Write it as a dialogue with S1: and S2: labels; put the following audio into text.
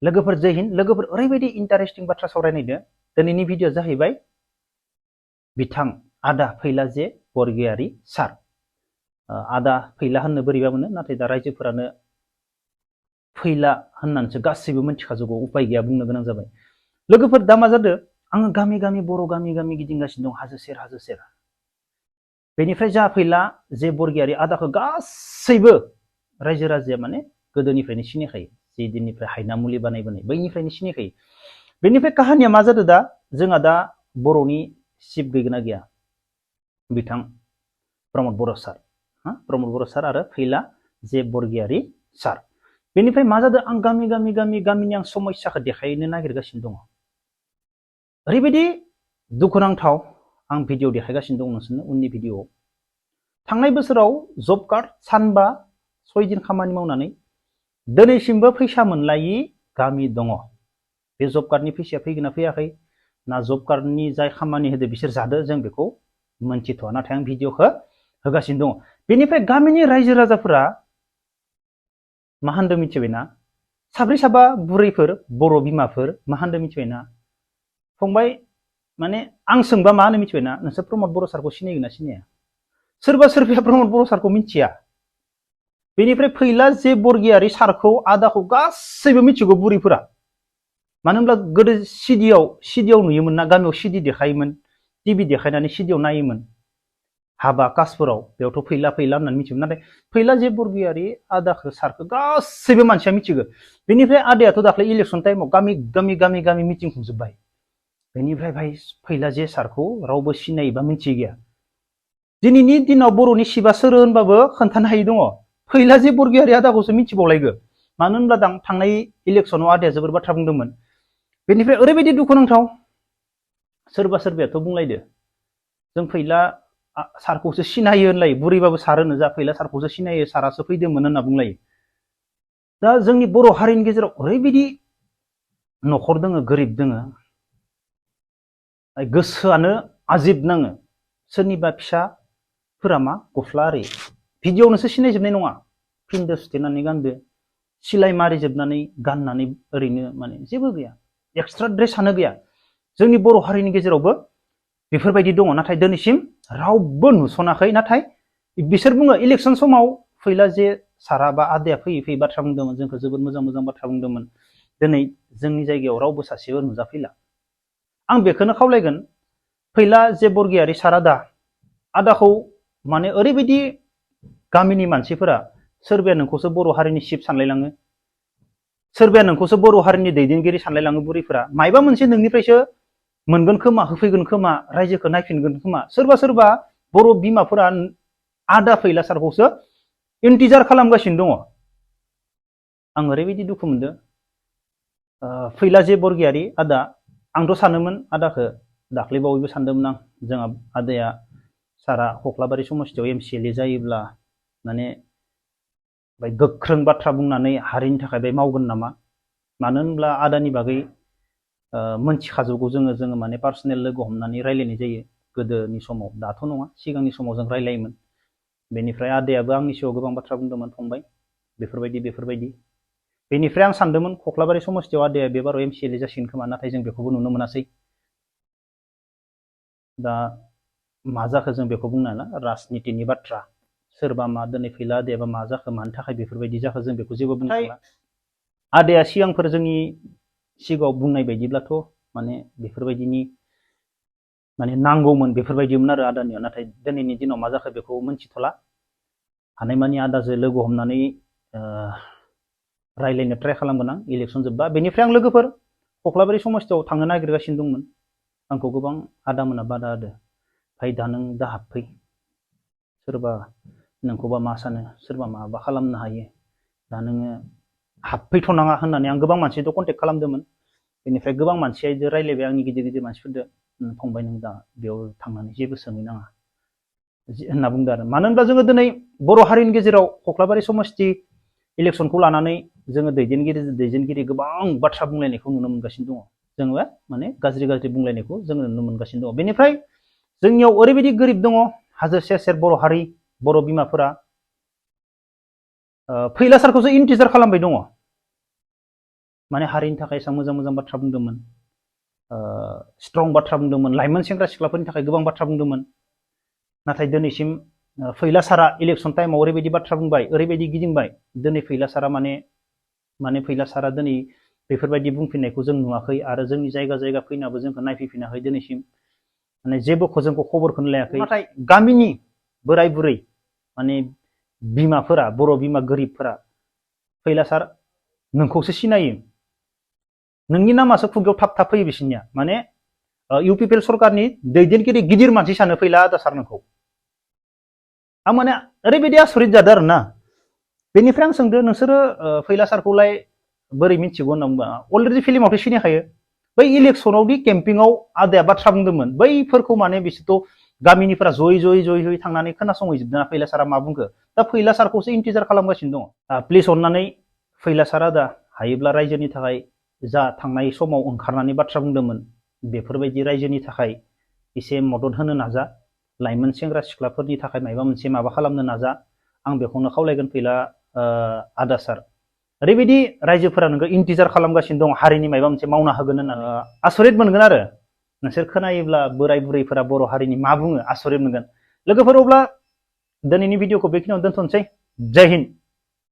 S1: लोगोफोर जय हिन्द लोगोफोर ओरैबायदि इन्टारेस्टिं बाथ्रा सावरायनायदो दिनैनि भिडिअ जाहैबाय बिथां आदा फैला जे बरगयारी सार आदा फैला होननो बोरैबा मोनो नाथाय दा रायजोफोरानो फैला होननानैसो गासैबो मिथिखाजोबगौ उपाय गैया बुंनो गोनां जाबाय लोगोफोर दा मा जादो आङो गामि गामि बर' गामि गिदिंगासिनो दं हाजो सेर बेनिफ्राय जा फैला जे बरगयारी आदाखौ गासैबो रायजो राजाया माने गोदोनिफ्रायनो सिनायखायो जे दिननिफ्राय हायना मुलि बानायबोनाय बैनिफ्रायनो सिनायखायो बेनिफ्राय काहानिया मा जादों दा जोंहा दा बर'नि चिफ गैगोना गैया बिथां प्रमद बर' सार प्रमद बर' सार आरो फैला जे बरगयारी सार बेनिफ्राय मा जादों आं गामिनि आं समस्याखौ देखायनो नागिरगासिनो दङ ओरैबायदि दुखुनांथाव आं भिडिअ देखायगासिनो दं नोंसोरनो उननि भिडिअआव थांनाय बोसोराव जब कार्ड सानबा 6 दिन खामानि मावनानै दिनैसिमबो फैसा मोनलायि गामि दङ बे जब कार्डनि फैसाया फैगोना फैयाखै ना जब कार्डनि जाय खामानि होदो बिसोर जादो जों बेखौ मोनथिथ'आ नाथाय आं भिडिअखौ होगासिनो दङ बेनिफ्राय गामिनि रायजो राजाफोरा मा होनदों मिथिबायना साब्रै साबा बुरैफोर बर' बिमाफोर मा होनदों मिथिबायना फंबाय माने आं सोंबा मा होनो मिथिबायना नोंसोर प्रमद बर' सारखौ सिनायगोन ना सिनाया सोरबा सोरबाया प्रमद बर' सारखौ मिथिया बेनिफ्राय फैला जे बरगयारी सारखौ आदाखौ गासैबो मिथिगौ बुरैफोरा मानो होनब्ला गोदो सिडियाव नुयोमोन ना गामियाव सिडि देखायोमोन टिभि देखायनानै सिडियाव नायोमोन हाबा कासफोराव बेयावथ' फैला होननानै मिथियोमोन नाथाय फैला जे बरगयारी आदाखौ सारखौ गासैबो मानसिया मिथिगौ बेनिफ्राय आदायाथ' दाख्लै इलेक्सन टाइमाव गामि मिटिं खुंजोब्बाय बेनिफ्राय भाई फैला जे सारखौ रावबो सिनायोबा मिथियै गैया दिनैनि दिनाव बर'नि शिबा सोर होनबाबो खोन्थानो हायि दङ फैला जे बरगयारी आदाखौसो मिथिबावलायगो मानो होनब्ला थांनाय इलेक्सनाव आदाया जोबोर बाथ्रा बुंदोंमोन बेनिफ्राय ओरैबायदि दुखुनांथाव सोरबा सोरबायाथ' बुंलायदो जों फैला सारखौसो सिनायो होनलायो बुरैबाबो सार होनो जा फैला सारखौसो सिनायो सारासो फैदोंमोन होनना बुंलायो दा जोंनि बर' हारिनि गेजेराव ओरैबायदि न'खर दोङो गोरिब दोङो गोसोआनो आजिब नाङो सोरनिबा फिसाफोरा मा गस्ला आरि भिडिअ नोंसो सिनायजोबनाय नङा फिनदो सुथेनानै गानदो सिलाय मारिजोबनानै गाननानै ओरैनो माने जेबो गैया एक्सट्रा ड्रेसानो गैया जोंनि बर' हारिनि गेजेरावबो बेफोरबायदि दङ नाथाय दिनैसिम रावबो नुसनाखै नाथाय बिसोर बुङो इलेक्सन समाव फैला जे सारा बा आदाया फैयै बाथ्रा बुंदोंमोन जोंखौ जोबोद मोजां बाथ्रा बुंदोंमोन दिनै जोंनि जायगायाव रावबो सासेबो नुजाफैला आं बेखौनो खावलायगोन फैला जे बरगयारी सारा आदाखौ माने ओरैबायदि गामिनि मानसिफोरा सोरबाया नोंखौसो बर' हारिनि चिफ सानलायलाङो सोरबाया नोंखौसो बर' हारिनि दैदेनगिरि सानलायलाङो बुरैफोरा मायबा मोनसे नोंनिफ्रायसो मोनगोन खोमा होफैगोन खोमा रायजोखौ नायफिनगोन खोमा सोरबा बर' बिमाफोरा आदा फैला सारखौसो इन्टिजार खालामगासिनो दङ आं ओरैबायदि दुखु मोनदों फैला जे बरगयारी आदा आंथ' सानोमोन आदाखौ दाख्लै बावैबो सानदोंमोन आं जोंहा आदाया सारा कख्लाबारि समस्थियाव MCLA जायोब्ला माने गोख्रों बाथ्रा बुंनानै हारिनि थाखाय मावगोन नामा मानो होनब्ला आदानि बागै मोनथिखाजोबगौ जोङो माने पार्सनेल लोगो हमनानै रायलायनाय जायो गोदोनि समाव दाथ' नङा सिगांनि समाव जों रायलायोमोन बेनिफ्राय आदायाबो आंनि सिगाङाव गोबां बाथ्रा बुंदोंमोन फंबाय बेफोरबायदि बेनिफ्राय आं सानदोंमोन कख्लाबारि समस्थियाव आदाया बे बाराव MCLA जासिगोन खोमा नाथाय जों बेखौबो नुनो मोनासै दा मा जाखो जों बेखौ बुंनो हाला राजनितिनि बाथ्रा सोरबा मा दिनै फैला आदायाबा मा जाखो मानि थाखाय बेफोरबायदि जाखो जों बेखौ जेबो बुंनो हाला आदाया सिगांफोर जोंनि सिगाङाव बुंनाय बायदिब्लाथ' माने बेफोरबायदिनि माने नांगौमोन बेफोरबायदिमोन आरो आदानियाव नाथाय दिनैनि दिनाव मा जाखो बेखौ मोनथिथ'ला हानायमानि आदाजों लोगो हमनानै रायलायनो ट्राइ खालामगोन आं इलेक्सन जोब्बा बेनिफ्राय आं लोगोफोर कख्लाबारि समस्थियाव थांनो नागिरगासिनो दंमोन आंखौ गोबां आदामोना बादा होदो भाई दा नों दा हाबफै सोरबा नोंखौबा मा सानो सोरबा माबा खालामनो हायो दा नोङो हाबफैथ'नाङा होननानै आं गोबां मानसिजों कन्टेक्ट खालामदोंमोन बेनिफ्राय गोबां मानसिया रायलायबाय आंनि गिदिर मानसिफोरजों फंबाय नों दा बेयाव थांनानै जेबो सोंहैनाङा होनना बुंदों आरो मानो होनब्ला जोङो दिनै बर' हारिनि गेजेराव कख्लाबारि समस्ति इलेक्सनखौ लानानै जोङो दैदेनगिरि गोबां बाथ्रा बुंलायनायखौ नुनो मोनगासिनो दङ जोङो माने गाज्रि बुंलायनायखौ जोङो नुनो मोनगासिनो दङ बेनिफ्राय जोंनियाव ओरैबायदि गोरिब दङ हाजो सेर बर' हारि बर' बिमाफोरा फैला सारखौसो इन्टिजार खालामबाय दङ माने हारिनि थाखाय एसां मोजां मोजां बाथ्रा बुंदोंमोन, स्ट्रं बाथ्रा बुंदोंमोन, लाइमोन सेंग्रा सिख्लाफोरनि थाखाय गोबां बाथ्रा बुंदोंमोन। नाथाय दिनैसिम फैला सारा इलेक्सन टाइमाव ओरैबायदि बाथ्रा बुंबाय, ओरैबायदि गिदिंबाय, दिनै फैला सारा माने फैला सारा दिनै बेफोरबायदि बुंफिननायखौ जों नुवाखै आरो जोंनि जायगा जायगा फैनाबो जोंखौ नायफैफिनाखै दिनैसिम, माने जेबो जोंखौ खबरखौनो लायाखै। नाथाय गामिनि बोराय बुरै माने बिमाफोरा, बर' बिमा गोरिबफोरा फैला सार नोंखौसो सिनायो, नोंनि नामासो खुगायाव थाब थाब फैयो बिसोरनिया, माने इउपिपिएल सरकारनि दैदेनगिरि गिदिर मानसि सानो फैला आदा सार नोंखौ। आं माने ओरैबायदि आसरित जादों आरोना। बेनिफ्राय आं सोंदों नोंसोरो फैला सारखौलाय बोरै मिथिगौ होनना बुंबा अलरेडि फिल्मावथ' सिनायखायो। बै इलेक्सनाव दि केम्पिंआव आदाया बाथ्रा बुंदोंमोन, बैफोरखौ माने बिसोरथ' गामिनिफोरा जयै थांनानै खोनासंहैजोबदों फैला सारा मा बुंखो। दा फैला सारखौसो इन्टिजार खालामगासिनो दङ। प्लिज अननानै फैला सार आदा हायोब्ला रायजोनि थाखाय जा थांनाय समाव ओंखारनानै बाथ्रा बुंदोंमोन बेफोरबायदि रायजोनि थाखाय एसे मदद होनो नाजा, लाइमोन सेंग्रा सिख्लाफोरनि थाखाय माबा खालामनो नाजा, आं बेखौनो खावलायगोन फैला आदा सार। ओरैबायदि रायजोफोरा नोंखौ इन्टिजार खालामगासिनो दं हारिनि माबा मोनसे मावना होगोन होननानै। आसरित मोनगोन आरो नोंसोर खोनायोब्ला बोराय बुरैफोरा बर' हारिनि मा बुङो आसरित मोनगोन। लोगोफोर अब्ला दिनैनि भिडिअखौ बेखिनियावनो दोनथ'नोसै। जय हिन्द।